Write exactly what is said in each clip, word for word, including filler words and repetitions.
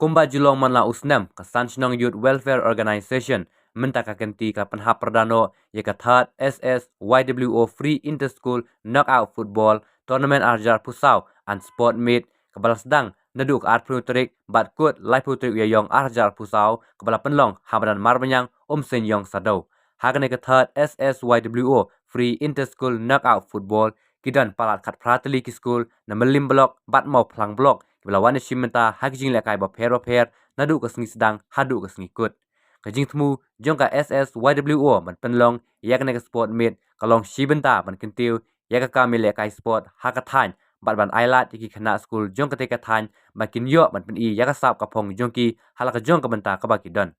Kumba ju long man la u snem, ka San Shnong Youth Welfare Organization mynta ka kynti ka pynhap pyrda noh ïa ka third S S Y W O Free Inter School Knockout Football Tournament ar hajar arphew saw and Sport Meet, kaba la sdang naduh ka arphew tarik bad kut laiphew tarik u Ïaïong ar hajar arphew saw, kaba la pynlong ha madan Marbaniang, Umseiñ Ïong Saddew. Ha kane ka third S S Y W O Free Inter School Knockout Football, ki don palat khatphra tylli ki skul na Mylliem Block bad Mawphlang Block, kiba la wan ïashim bynta ha ki jinglehkai bapher bapher naduh ka sngi sdang haduh ka sngi kut. Ka jingthmu jong ka S S Y W O ban pynlong ïa kane ka sport meet ka long shi bynta ban kyntiew ïa ka kam ïalehkai sport ha ka thaiñ bad ban ailad ïa ki khynnah skul jong katei ka thaiñ ba kin ïoh ban pyni ïa ka sap ka phong jong ki ha la ka jong ka bynta kaba ki don.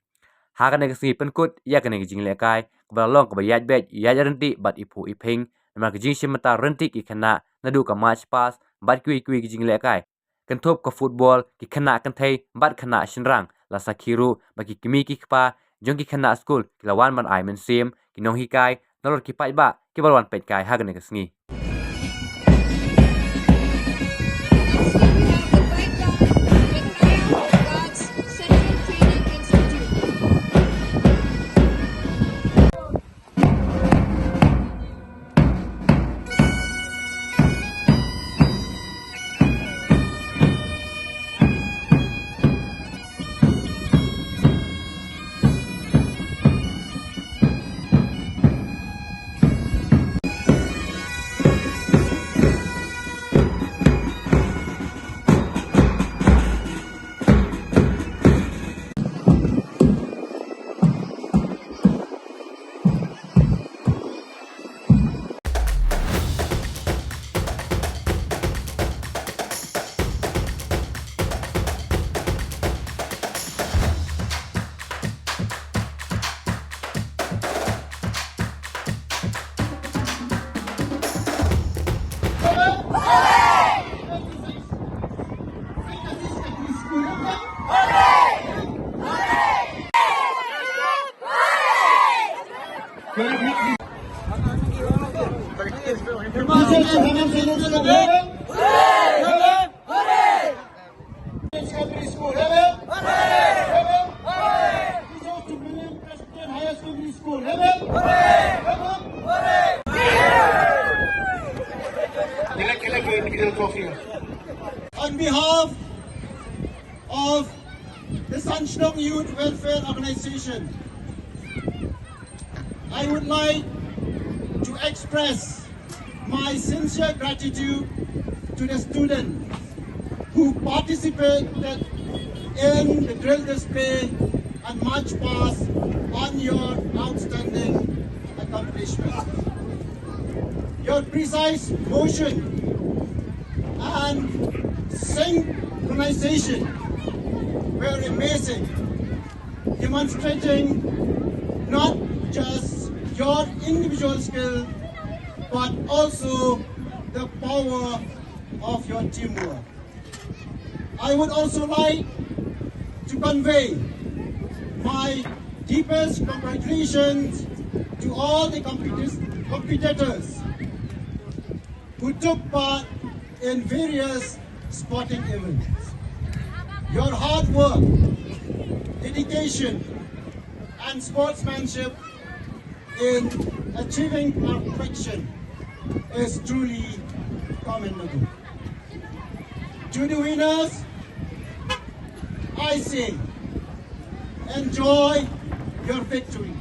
Ha kane ka sngi pynkut ïa kane ka jinglehkai, kaba la long kaba ïaid beit ïaid ryntih bad iphuh iphieng, namar ka jingshim bynta ryntih ki khynnah naduh ka march past bad kiwei kiwei ki jinglehkai, kynthup ka football, ki khynnah kynthei bad khynnah shynrang. La sakhi ruh ba ki kmie ki kpa jong ki khynnah skul ki la wan ban ai mynsiem, ki nonghikai nalor ki paidbah kiba la wan peit kai ha kane ka sngi. Secondary School, hello! Hello! Higher Secondary School, hello! Hello! Elect, elect your individual trophy. On behalf of the San Shnong Youth Welfare Organization, I would like to express my sincere gratitude to the students who participated in the drill display and march past on your outstanding accomplishment. Your precise motion and synchronization were amazing, demonstrating not just your individual skill, but also the power of your teamwork. I would also like to convey my deepest congratulations to all the competitors, competitors who took part in various sporting events. Your hard work, dedication, and sportsmanship in achieving perfection is truly commendable. To the winners, I say, enjoy your victory.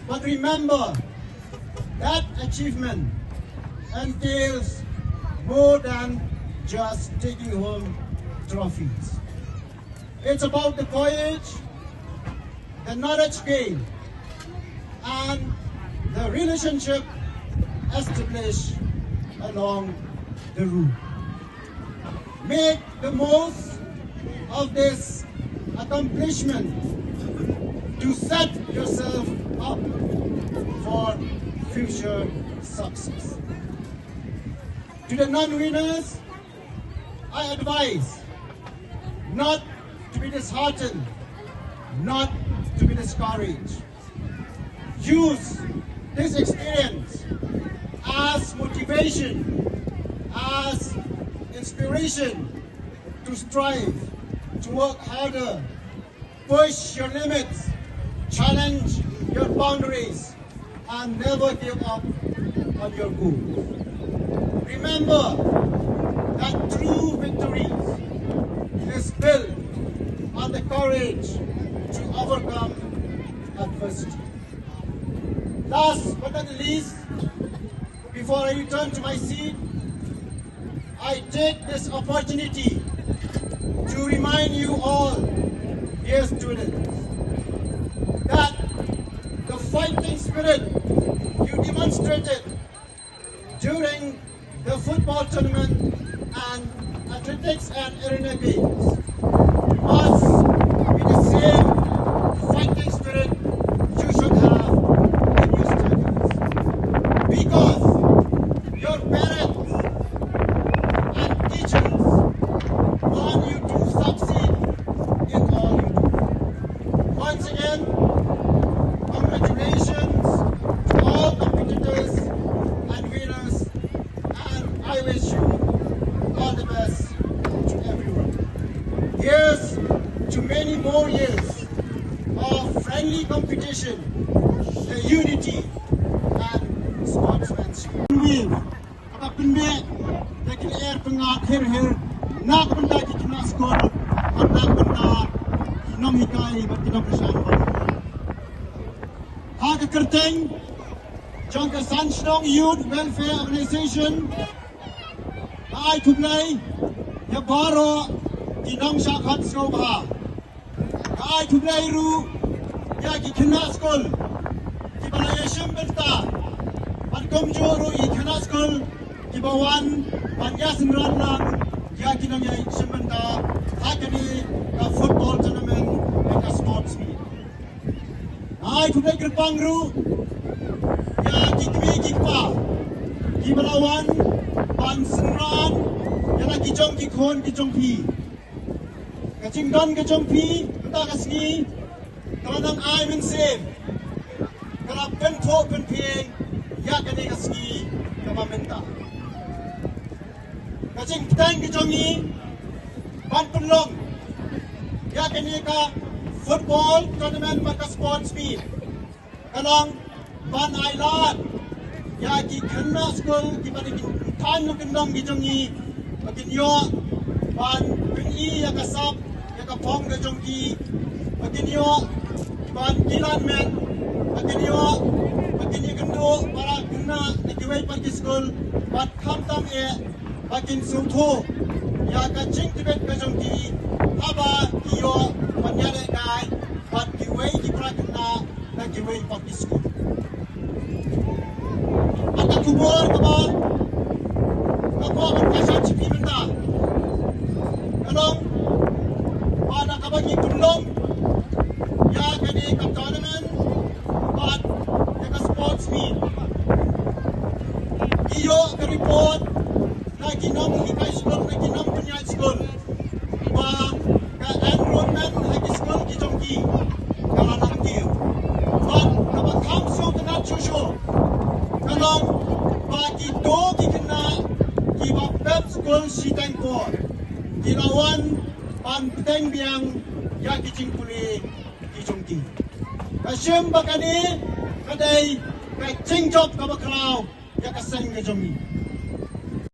But remember that achievement entails more than just taking home trophies. It's about the voyage, the knowledge gained, and the relationship established along the route. Make the most of this accomplishment to set yourself up for future success. To the non-winners, I advise not to be disheartened, not to be discouraged. Use this experience as motivation, as inspiration to strive to work harder, push your limits, challenge your boundaries, and never give up on your goal. Remember that true victory is built on the courage to overcome adversity. Last but not the least, before I return to my seat, I take this opportunity to remind you all, dear students, that the fighting spirit you demonstrated during the football tournament and athletics and arena games must be the same fighting spirit you should have in your studies. Because your parents and teachers want you to succeed in all you do. Once again, congratulations to all competitors and winners, and I wish you all the best to everyone. Here's to many more years of friendly competition, the unity and sportsmanship. Kaba pynbeit ïa ki lyer pyngngad her her na ka bynta ki khynnah skul, bad na ka bynta ki nonghikai bad ki nongkyrshan. Ha ka kyrteng jong ka San Shnong Youth Welfare Organization, nga ai khublei ïa baroh ki nongshah khot sngewbha. Nga ai khublei ruh ïa ki khynnah skul kiba la ïashim bynta, bad kumjuh ruh ïa ki khynnah skul kiba wan ban ïasynran lang ïa ki nongïashim bynta ha kane ka football tournament bad ka sports meet. Nga ai khublei kyrpang ruh ïa ki kmie ki kpa kiba la wan ban synran ïa la ki jong ki khun ki jong phi. Ka jingdon ka jong phi mynta ka sngi ka la nang ai mynsiem, ka la pynthoh pynphieng ïa kane ka sngi kaba mynta. Ka jingpyrshang ka jong ngi ban pynlong ïa kane ka football tournament bad ka sports meet ka long ban ai lad ïa ki khynnah skul kiba dei ki thaiñ kyndong ki jong ngi, ba kin ïoh ban pyni ïa ka sap ïa ka phong ka jong ki, ba kin ïoh ban kilan met, ba kin ïoh, ba kin ïakynduh para khynnah na kiwei pat ki skul, bad khamtam eh ba kin sngewthuh ïa ka jingtbit ka jong ki haba ki ïoh ban ïalehkai bad kiwei ki para khynnah na kiwei pat ki skul. Bad ka khubor kaba nga kwah ban kren sha phi mynta ka long ba da kaba ngi pynlong ïa kane ka tournament bad ïa ka sports meet, ngi ïoh ka report na ki nonghikai skul, na ki nongpynïaid skul, ba ka enrollment ha ki skul ki jong ki ka la nang kiew. Bad kaba kham sngewtynnat shuh shuh ka long ba kito ki khynnah kiba pep skul shiteng por ki la wan ban bteng biang ïa ki jingpule ki jong ki. Nga shim ba kane ka dei ka jingjop kaba khraw ïa ka seng ka jong ngi.